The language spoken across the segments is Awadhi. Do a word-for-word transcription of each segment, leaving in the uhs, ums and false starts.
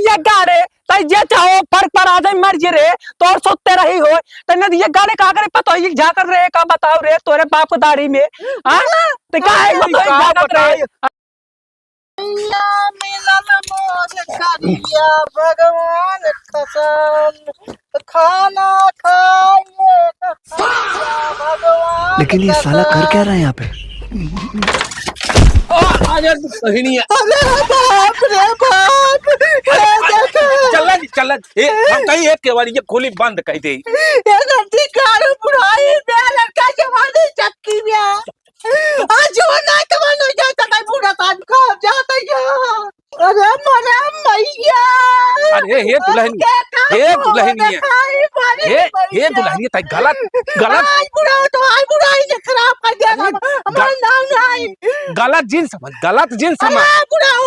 ये गाड़े, तई जे चाहो फर्क पड़ा जाए, मर जे रे, तोर सोते रही हो। तई नदिया गाड़े का करे पतोही झाकत रहे, का बताओ रे, तोरे बाप के दाढ़ी में, हाँ? ते का है अरे, पतोही का झाकत रहे? बताई? भैया मिलन मोर करिया भगवान कसम, खाना खाइए तो खाइए भगवान लेकिन ये साला कर कसम। क्या रहा है यहाँ पे? आ, आ जा, बहिनी। अरे बाप रे बाप, ये देखो। चल, चल, ए, हम कहीं एक केवाड़ी ये खोली बंद कर दे। ये गलती कारो बुढ़ाई में लड़का जवानी चक्की में। आज जो ना तो मन हो जाता, कहीं बूढ़ा साहब को जाता है। अरे मरे मैया। अरे हे दुल्हन, अरे का हे हो दुल्हनिया, देखा, हे मरे हे, हे मैया। दुल्हनिया, तई गलत, गलत। आज बुढ़ा तो आज बुढ़ाई ने खराब कर दिया अरे, हमारा ग-, नाम नहीं। गलत जिन समझ, गलत जिन समझ। अरे बुढ़ाऊ,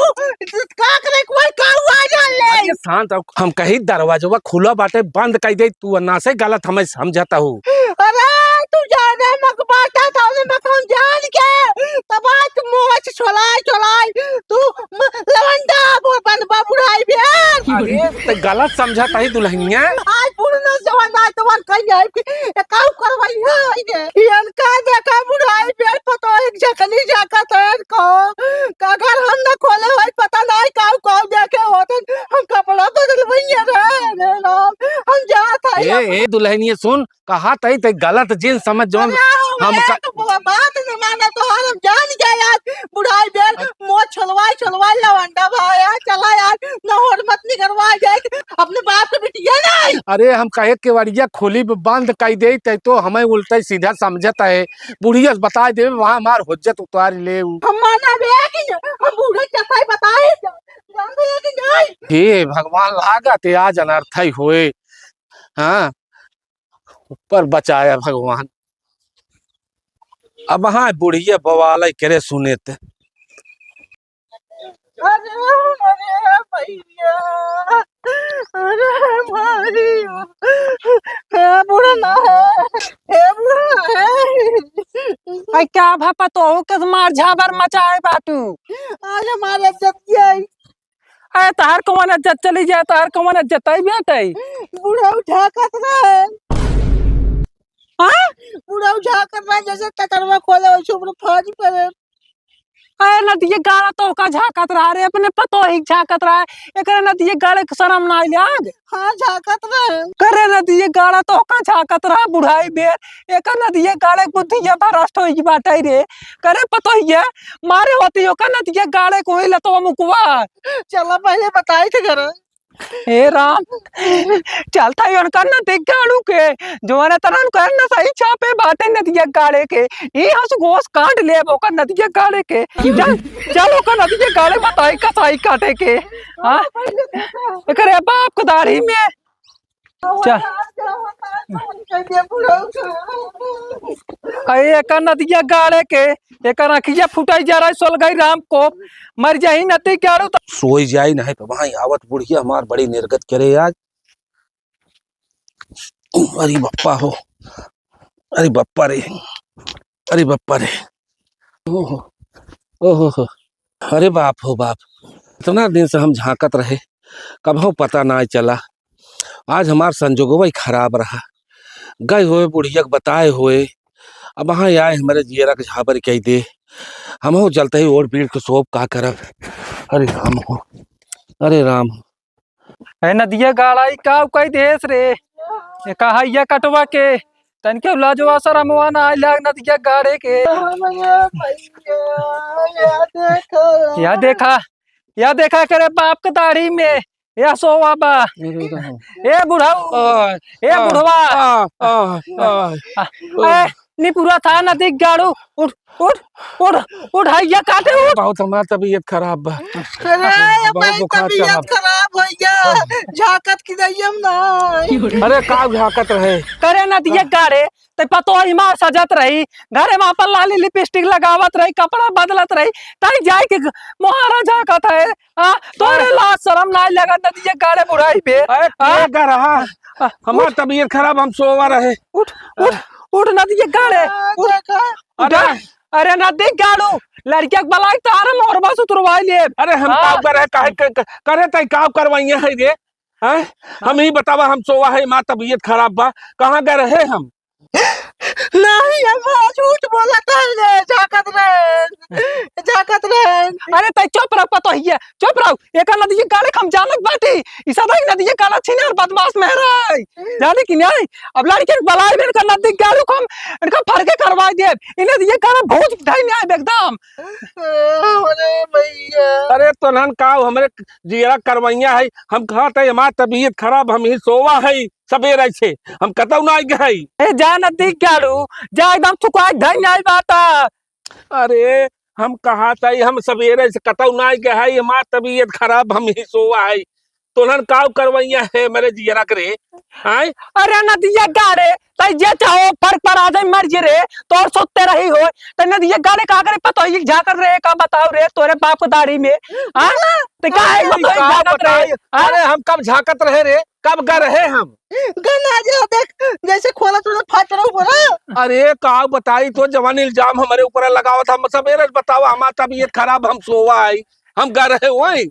का करे कोई का हुआ जान ले। अरे शांत रहो, हम कही दरवाजवा खुला बाटे, बंद कर दे, तू अन्ना से गलत हमें समझता हो। अरे तू जाने मक बाटा था, उन्हें मक हम जान के, तब आज तू मोच छोलाई, छोलाई, तू म-, लवंडा बो-, बनबा बुढ़ाई बे। अरे, तो गलत समझा तही दुल्हनिया। आज बुढ़ना जवान आज तो वन कहीं आई कि ये काऊ करवाई है ये। इनका देखा बुढ़ाई बे पतो एक जखनी जाका तो इनको। अगर हम न खोले होई पता नहीं काऊ काऊ देखे होते हम कपड़ा बदलवइया रे, रे राम। हम जात हई ए, ए दुल्हनिया सुन, कहा तई ते गलत जिन समझ जौन अरे, हम हम का एक ब-, बात न माना तोहार, हम जान गया यार, बुढ़ाई बेर, मोछ छोलवाई, छोलवाई लवंडा भाई, यार, चला यार, न होर मत निकरवा जाए, अपने बाप के बिटिया नहीं। अरे, हम कहे केवड़िया खोली ब-, बंद कई दे, ते तो हमें उल्टा ही सीधा समझत है। बुढ़िया से बताई देवे, वहाँ हमार हुज्जत उतार ले उ। हम माना बे कि न, हम बूढ़े के सही बताई, जान दे कि नहीं। हे भगवान, लागत है आज अनर्थ ही होए। हाँ, ऊपर बचाया भगवान। अब हाँ बुढ़िया बवाल करे सुने ते। अरे, अरे भैया, अरे भाई, हे बूढ़ा ना है, हे बूढ़ा ना है। आई का भा पतोहू के मार झाबर मचाए बाटू। आज हमारे इज्जत गई। अरे तहार कौन इज्जत चली जाए, तहार कौन इज्जत आई बेटे? बुढ़ऊ झाकत रहे। हाँ? बुढ़ऊ झाकत रहे, जैसे ततरवा खोले, वैसे ऊपर फाज पड़े। अरे नदिये गाड़ा तोहका झाकत रहा रे, अपने पतोही झाकत रहा। एकरे नदिये गाड़े के शरम ना आइल आज? हाँ, झाकत रहे। करे नदिये गाड़ा तोहका झाकत रहा बुढ़ाई बेर। एकर नदिये गाड़े के बुद्धिया भ्रष्ट होई बाटे रे। करे पतोहिया, मारे होती ओकर नदिये गाड़े को होई लतवा मुकवा। चला पहले बताई थे घर। हे राम, चलता ही उनका नदी गाड़ू के, जौन तरह उनका नसई छापे बाटे नदिया गाड़े के, ई हंस गोस काट लेब ओकर नदिया गाड़े के। चल, चल ओकर नदिया गाड़े बताई कसाई काटे के। हाँ? एकरे बाप के दाढ़ी में। चल। अरे एकर नदिया गाड़े के, एकर आँखिया फुटाई जा रहा है, सोलगई राम को, मर जाई नदी गाड़ू तो। सोई जाई नहीं तो वहाँ आवत बुढ़िया हमार बड़ी निर्गत करे आज। अरे बप्पा हो, अरे बप्पा रे, अरे बप्पा रे, ओहो, ओहो हो, अरे बाप हो बाप, इतना दिन से हम झांकत रहे, कबहूँ पता ना चला। आज हमार संजोगवा ही खराब रहा, गए हुए बुढ़िया के बताए हुए, अब वहाँ आए हमारे जियरा के झाबर कई दे, हमहू जलते ही ओढ़ पीढ़ के सोब का करब। अरे राम हो, अरे राम हो। ए नदिया गाड़ाई का कई देस रे, ए कहाइया कटवा के, तनके लाजवा शरमवा ना आइला नदिया गाड़े के। या देखा, या देखा करे बाप के दाढ़ी में, या सोवा बा। ए बुढ़ऊ, आ, ए आ, बुढ़वा। आ, आ, आ, आ, आ, ए, निपुरा था नदी गाड़ू, उठ, उठ, उठ, उठ, हैया काटे, उठ। बहुत हमार तबीयत खराब बा। अरे, बहुत भाई, बुखार तबीयत चढ़ा। खराब हो गया, झाकत की जाइए हम ना। अरे, का झाकत रहे? करे नदिया गाड़े, ते पतोही मार सजत रही, घरे में अपन लाली लिपस्टिक लगावत रही, कपड़ा बदलत रही, तई जाए के मोहारा झाकत है। हाँ, तोरे हाँ। लाज शरम नाई लगत नदिया गाड़े बुढ़ाई पे। अरे, हाँ? के गरहा? हाँ, हमार उठ। तबीयत खराब, हम सोवा रहे। उठ, उठ, उठ नदिया गाड़े, हाँ, उठ। देखा। उठ। अरे, अरे नदी गाड़ू, लड़किया के बलाई तार हम और बस उतरवाई लेब। अरे हम हाँ। का करे, काहे क-, क-, करे तई का करवाइया है रे? हैं? हम ही बतावा, हम सोवा है, हमार तबीयत खराब बा, कहाँ गए रहे हम? नहीं, हम झूठ बोलत है रे, झाकत रहे, झाकत रहे। अरे तई चुप रह पतोहिया, चुप रहो। एकर नदी गाड़े हम जानत बाटी, ई सदा ही नदी गाड़ा छीने और बदमाश मेहरा है। जाने कि नहीं? अब लड़के के बलाई में इनका नदी गाड़ू को हम इनका फरके करवाई देब। इन्हें ये गाड़ा भूत धई में आए एकदम। अरे भैया। अरे तोहन का हमरे जियरा करवैया है, हम कहत है हमार तबीयत खराब, हम ही सोवा है सबेरे से, हम कतौ ना गए। ए जा नदी गाड़ू, जा एकदम थुकाई धई में आए बाटा। अरे हम कहत है हम सबेरे से कतौ ना गए, हमार तबीयत खराब, हम ही सोवा है। तोहन काव करवैया है मेरे जियरा के रे, आय? अरे नदिया गाड़े, तई जे चाहो फर्क पर आ जाए मर जे रे, तोर सोते रही हो, तई नदिया गाड़े का करे पतोही झाकत रहे, का बताओ रे, तोरे बाप के दाढ़ी में, हाँ? ते का है अरे पतोही का झाकत रहे, बताई? हाँ? अरे हम कब झाकत रहे रे, कब गए रहे हम? गना जा देख, जैसे खोला तूने फाट रहा हो ना। अरे का बताई तो जवान इल्जाम हमारे ऊपर लगावत, हम सबेरे बतावा, हमार तबीयत खराब, हम सोवा आई, हम गए रहे वही।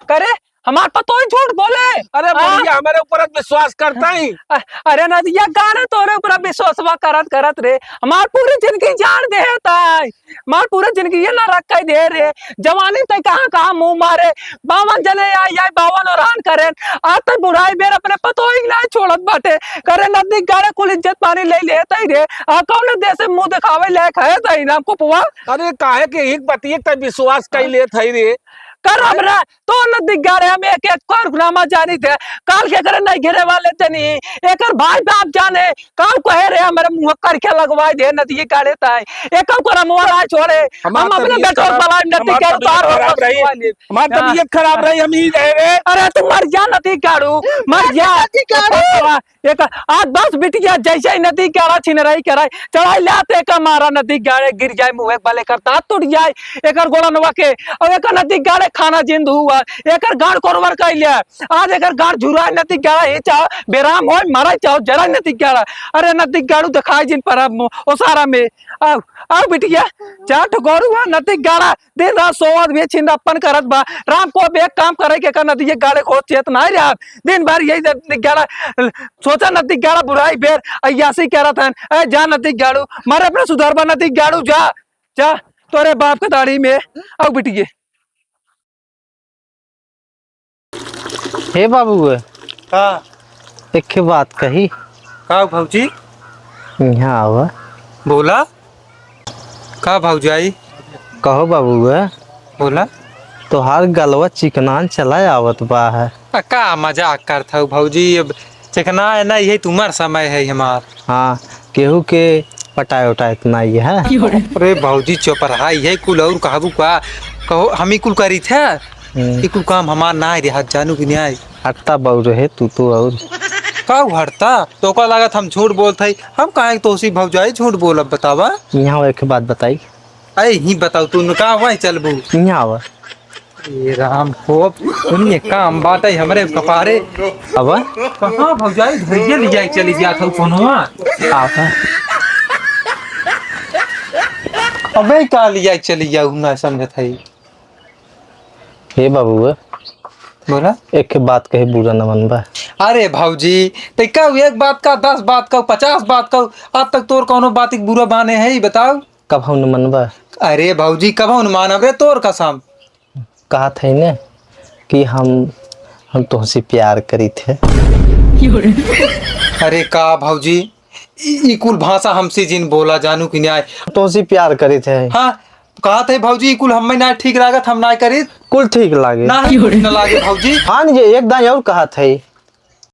करे, हमार पतोही झूठ बोले। अरे हाँ? बुढ़िया, हमारे ऊपर विश्वास करता ही। अ-, अरे नदिया गाड़े तोरे ऊपर विश्वासवा करत करत रे, हमार पूरी जिंदगी जान देहत है, हमार पूरी जिंदगी ये ना रख के दे रे। जवानी तई कहाँ कहाँ मुँह मारे, बावन जने आई आई बावन ओरान करेन, आज तक बुढ़ाई बेर अपने पतोही के नाहीं छोड़त बाटे। करे नदी गाड़े कुल इज्जत पानी ले लेत है रे, आ कौन देश से मुँह दिखावे लायक है तई ना कुपवा। अरे काहे के एक बतिये तई विश्वास कर लेत है रे। कर हमरा तो नदी गाड़े हम एक एक कर नामा जानी थे, काल के करे नहीं घेरे वाले तनी, एकर भाई बाप जाने, काव कहे रे हमरे मुँह करके लगवाई दे नदी गाड़े ताई, एक कर हम वाला छोड़े, हमार हम अपने तबीयत बेटों खराब, बलाई नदी हमार गाड़े तबीयत उतार खराब रही, हमार हाँ। तबीयत खराब रही, हम ही रहे रे। अरे तू मर जा नदी गाड़ू, मर जा। नदी गाड़ू। एक आज बस बिटिया जैसे ही नदी गाड़ा छिनराई कराई, चढ़ाई लाते का मारा नदी गाड़े गिर जाए, मुँह एक बले कर दाँत टूट जाए, एकर गोड़नवा के, और एक नदी गाड़े खाना जिंद हुआ, एकर गाड़ कोरवर कैले, आज एकर गाड़ झुराए नदी गाड़ा, ये चाहो बेराम होए, मराए चाहो जराए नदी गाड़ा। अरे नदी गाड़ू दिखाई जिन पर अब मो-, ओसारा में, आओ, आओ बिटिया, चार ठो गोरू है नदी गाड़ा, दिन रात सोवत भी छिंदप्पन करत बा। राम को अब एक काम करे के का नदी गाड़े को चेत नाहीं रहा। दिन भर यही नदी गाड़ा सोचा नदी गाड़ा बुढ़ाई बेर अय्यासी करत हन। ए जा नदी गाड़ू, मारे अपने सुधरबा नदी गाड़ू जा, जा तोरे बाप के दाढ़ी में। आओ बिटिये। हे बाबू, का? एक ठे बात कही। का भौजी? यहाँ आवा। बोला। का भौजाई? कहो बाबू, बोला। तोहार गलवा चिकनान चला आवत बा है। आ, का मजाक करत हऊ भौजी? अब चिकना है ना, यही तुम्हार समय है हमार। हाँ, केहू के पटाए उटाए त नाई है। अरे भौजी चुप रहा, यही कुल और कहबू का? कहो, हम ही कुल करी थे। हम्म। ई कुल काम हमार ना रहा, जानू कि नहीं आई? हटता बाऊ रहे तू तो और। का हटता? तो का लागत हम झूठ बोलत हई? हम काहे तोसी भौजाई झूठ बोलब बतावा? यहाँ एक बात बताई। अरे ही बताओ तू न का वही चलबू? यहाँ आवा। ए राम को दुनिया काम बाटे हमरे कपारे। अब? कहाँ भौजाई धरिया ले जाए चली जात हऊ कोनवा? आवा। अबे का ले जाए चली जाऊ ना समझत हई। हे बाबू, बोला। एक बात कहे बुरा न मनबा। अरे भौजी, ते का एक बात का, दस बात का, पचास बात का, आज तक तोर कौनो बात के बुरा माने है, ई बताओ। कब हम न मनबा? अरे भौजी, कब हम न मानब रे, तोर कसम। कहत है ने कि हम, हम तोहसे प्यार करीत है। अरे का भौजी, ई, ई कुल भाषा हमसे जिन बोला, जानू कि न्याय। तोहसे प्यार करीत है। हाँ, कहत है भौजी, ई कुल हमें ना ठीक लागत, हम ना करीत। कुल ठीक लागे। ना, कुछ न लागे भौजी। हाँ, ये एक दाई और कहत है।